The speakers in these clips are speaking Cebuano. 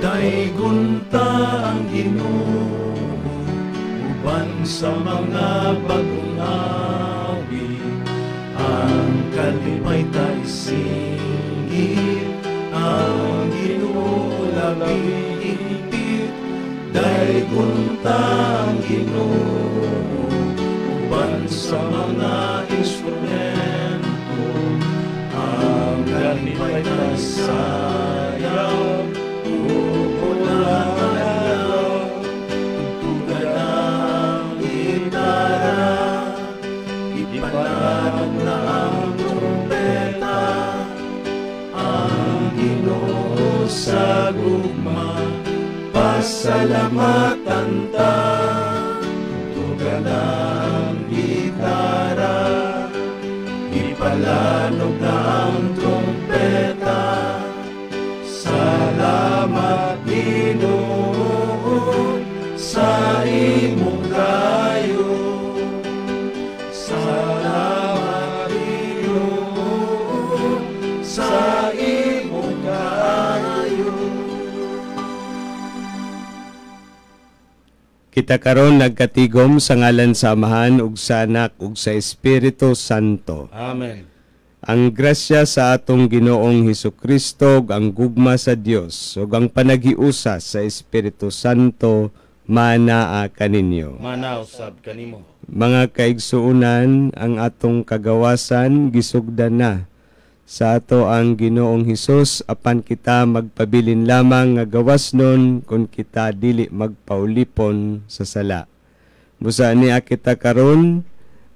Daygon ta ang Ginoo uban sa mga bagong awit, ang kalipay ta isingit, ang Ginoo labing higpit. Daygon ta ang Ginoo uban sa mga instrumento, ang kalipay ta isayaw, ipalanog na ang trumpeta, ang Ginoo sa gugma, pasalamatan ta. Tugtugan ang gitara, ipalanog na ang trumpeta. Salamat Ginoo sa imong kayo. Salamat Ginoo sa imong kaayo. Kita karon nagkatigom sa ngalan sa Amahan ug sa Anak ug sa Espiritu Santo. Amen. Ang grasya sa atong Ginoong Hesukristo ug ang gugma sa Dios ug ang panaghiusa sa Espiritu Santo manaa kaninyo. Manaw sab kanimo. Mga kaigsuonan, ang atong kagawasan gisugdan na sa ato ang Ginoong Hesus, apan kita magpabilin lamang nga gawas nun kung kita dili magpaulipon sa sala. Busa niya kita karon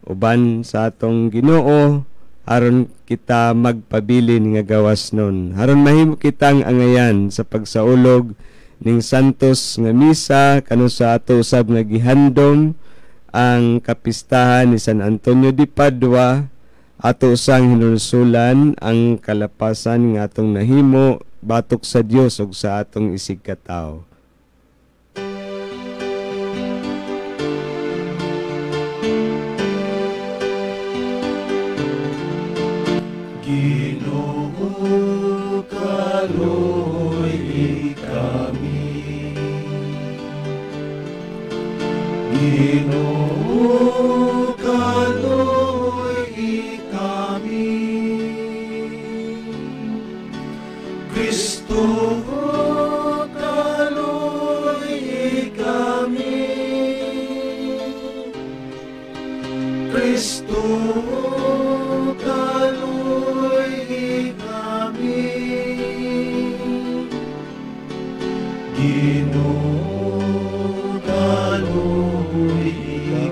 uban sa atong Ginoo aron kita magpabilin nga gawas nun. Aron mahimo kitang angayan sa pagsaulog ning santos nga misa kanu sa ato usab nga gihandom ang kapistahan ni San Antonio de Padua, ato usang hinulsulan ang kalapasan nga atong nahimo batok sa Dios ug sa atong isigkatawo. Ginoo, kaloy kami. Ginoo, kaloy kami. Kristo, kaloy kami. Kristo, kaloy kami. Ginoo, kaloy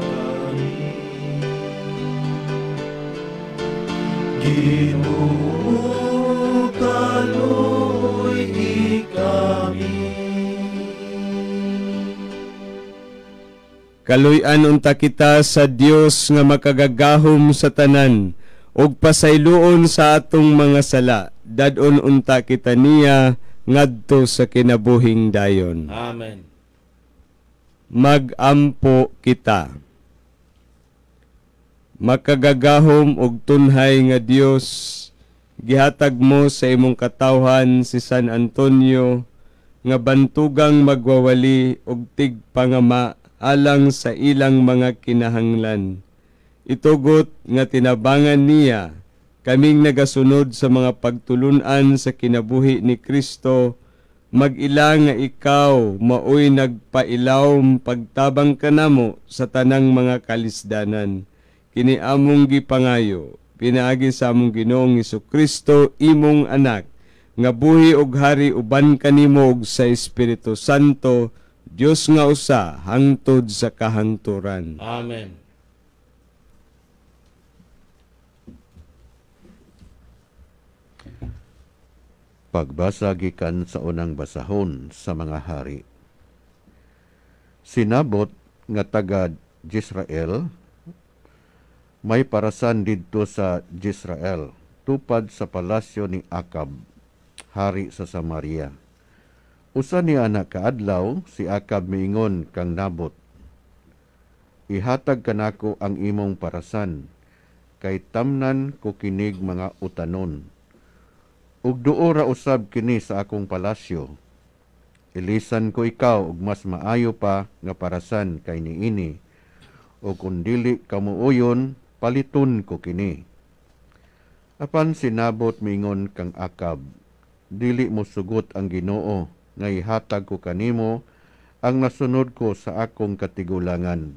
kami. Ginoo, kaloy kami. Kaluy-an unta kita sa Dios nga makagagahom sa tanan ug pasayloon sa atong mga sala. Dad-on unta kita niya ngadto sa kinabuhing dayon. Amen. Mag-ampo kita. Makagagahom og tunhay nga Dios, gihatag mo sa imong katawhan si San Antonio nga bantugang magwawali og tigpangama alang sa ilang mga kinahanglan. Itugot nga tinabangan niya kaming nagasunod sa mga pagtulunan sa kinabuhi ni Kristo, mag-ila nga ikaw maoy nagpailawom pagtabang kanamo sa tanang mga kalisdanan. Kini among gipangayo pinaagi sa among Ginoong Hesukristo, imong anak, nga buhi og hari uban kanimo ug sa Espiritu Santo, Dios nga usa hangtod sa kahangturan. Amen. Pagbasa gikan sa unang basahon sa mga hari. Sinabot nga taga Jezreel, may parasan didto sa Jezreel, tupad sa palasyo ni Akab, hari sa Samaria. Usa ni anak kaadlaw, si Akab miingon kang Nabot, Ihatag kanako ang imong parasan, kay tamnan ko kinig mga utanon. Ug duo ra usab kini sa akong palasyo. Ilisan ko ikaw og mas maayo pa nga parasan kay niini. O kung dili kamuuyon, paliton ko kini. Apan si Nabot mingon kang Akab, dili mo sugot ang Ginoo nga ihatag ko kanimo ang nasunod ko sa akong katigulangan.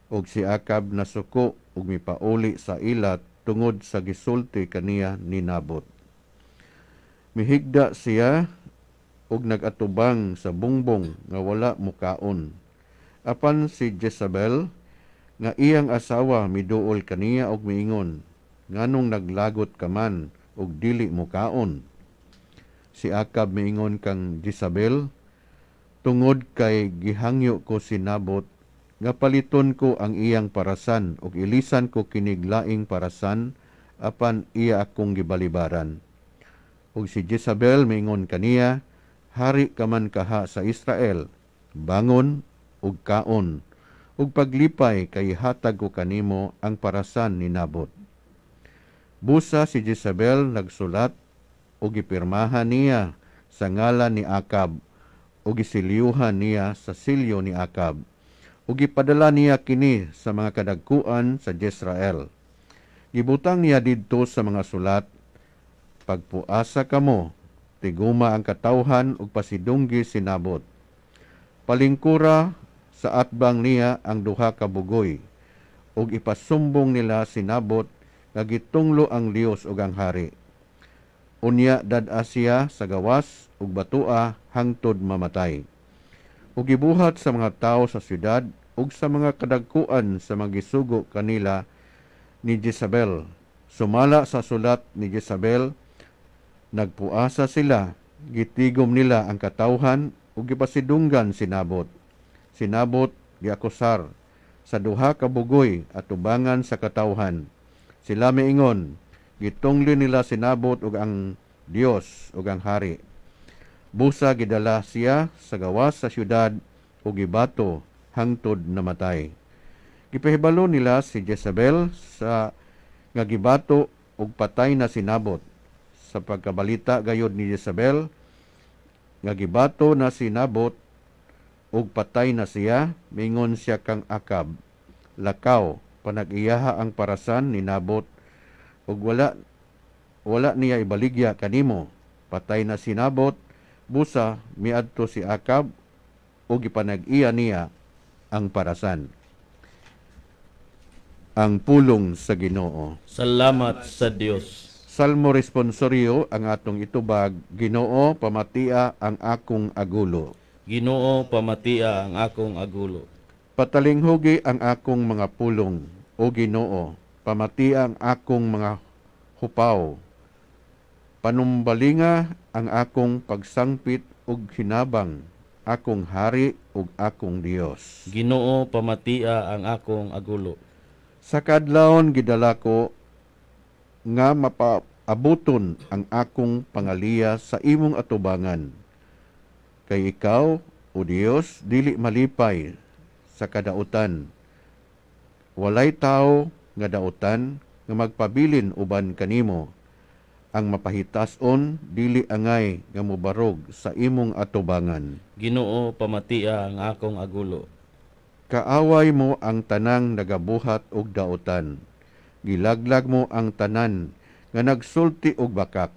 Og si Akab nasuko ug mipauli sa ila tungod sa gisulti kaniya ni Nabot. Mihigda siya og nagatubang sa bungbong nga wala mukaon. Apan si Jezabel nga iyang asawa miduol kaniya og miingon, nganong naglagot ka man og dili mukaon? Si Akab miingon kang Jezabel, tungod kay gihangyo ko si Nabot nga paliton ko ang iyang parasan og ilisan ko kinig laing parasan, apan iya akong gibalibaran. Og si Jezabel miingon kaniya, hari ka man kaha sa Israel, bangon ug kaon, ug paglipay kay hatag ko kanimo ang parasan ni Nabot. Busa si Jezabel nagsulat ug gipirmahan niya sa ngalan ni Akab ug gisilyuhan niya sa silyo ni Akab, ug gipadala niya kini sa mga kadagkuan sa Jezreel. Gibutang niya didto sa mga sulat, pagpuasa kamo, tiguma ang katawhan ug pasidunggi si Nabot. Palingkura sa atbang niya ang duha ka bugoy, ug ipasumbong nila si Nabot nga gitunglo ang Dios ug ang hari. Unya dad-a siya sa gawas ug batua hangtod mamatay. Ug gibuhat sa mga tawo sa syudad ug sa mga kadagkuan sa mga gisugo kanila ni Jezabel. Sumala sa sulat ni Jezabel, nagpuasa sila, gitigom nila ang katawhan ug gipasidunggan si Nabot. Si Nabot giakusar sa duha ka bugoy atubangan sa katawhan. Sila miingon, gitungli nila si Nabot ug ang Dios ug ang hari. Busa gidala siya sa gawas sa syudad ug gibato hangtod namatay. Gipahibalo nila si Jezabel sa nga gibato ug patay na si Nabot. Sa pagkabalita gayod ni Jezabel nga gibato na si Nabot ug patay na siya, mingon siya kang Akab, lakaw, panag-iyaha ang parasan ni Nabot ug wala niya ibaligya kanimo. Patay na si Nabot. Busa miadto si Akab ug gipanag-iya niya ang parasan. Ang pulong sa Ginoo. Salamat sa Dios. Salmo responsorio ang atong itubag, Ginoo, pamatia ang akong agulo. Ginoo, pamatia ang akong agulo. Patalinghugi ang akong mga pulong, o Ginoo, pamatia ang akong mga hupaw. Panumbalinga ang akong pagsangpit ug hinabang, akong hari ug akong Dios. Ginoo, pamatia ang akong agulo. Sa kadlawon gidala ko nga mapaabuton ang akong pangaliya sa imong atubangan. Kay ikaw, o Dios, dili malipay sa kadautan. Walay tao nga dautan nga magpabilin uban kanimo. Ang mapahitason dili angay nga mobarog sa imong atubangan. Ginoo, pamatia ang akong agulo. Kaaway mo ang tanang nagabuhat og dautan. Gilaglag mo ang tanan nga nagsulti og bakak.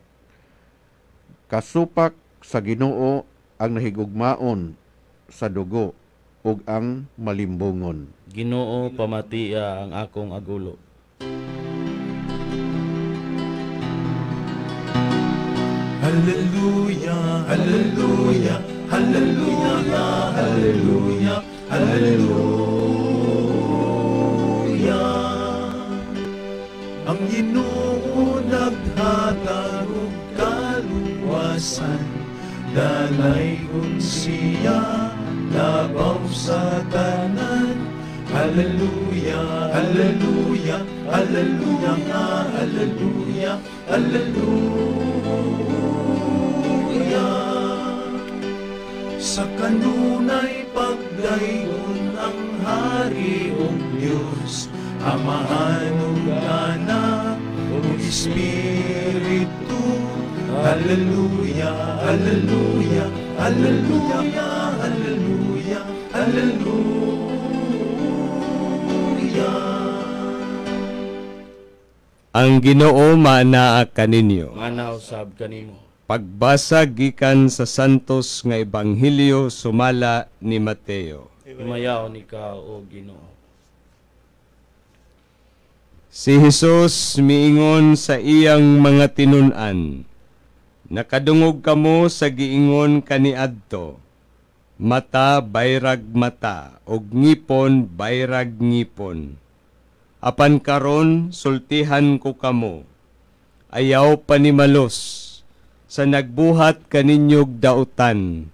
Kasupak sa Ginoo ang nahigugmaon sa dugo ug ang malimbongon. Ginoo, pamatia ang akong agulo. Hallelujah, hallelujah, hallelujah, hallelujah, hallelujah. Ang Ginoo naghatag og kaluwasan, dalaygon siya labaw sa tanan. Hallelujah, hallelujah, hallelujah, hallelujah, hallelujah. Sa kanunay pagdaygon ang hari ug Dios, Amahan ug Anak ug Espiritu. Hallelujah, hallelujah, hallelujah, hallelujah, hallelujah. Ang Ginoo maanaa kaninyo. Maanaa usab kanimo. Pagbasa gikan sa Santos nga Ebanghelyo sumala ni Mateo. Himayaon ikaw, o Ginoo. Si Jesus miingon sa iyang mga tinun-an, "Nakadungog kamo sa giingon kaniadto, mata bayrag mata ug ngipon bayrag ngipon. Apan karon sultihan ko kamo, ayaw panimalos sa nagbuhat kaninyog dautan.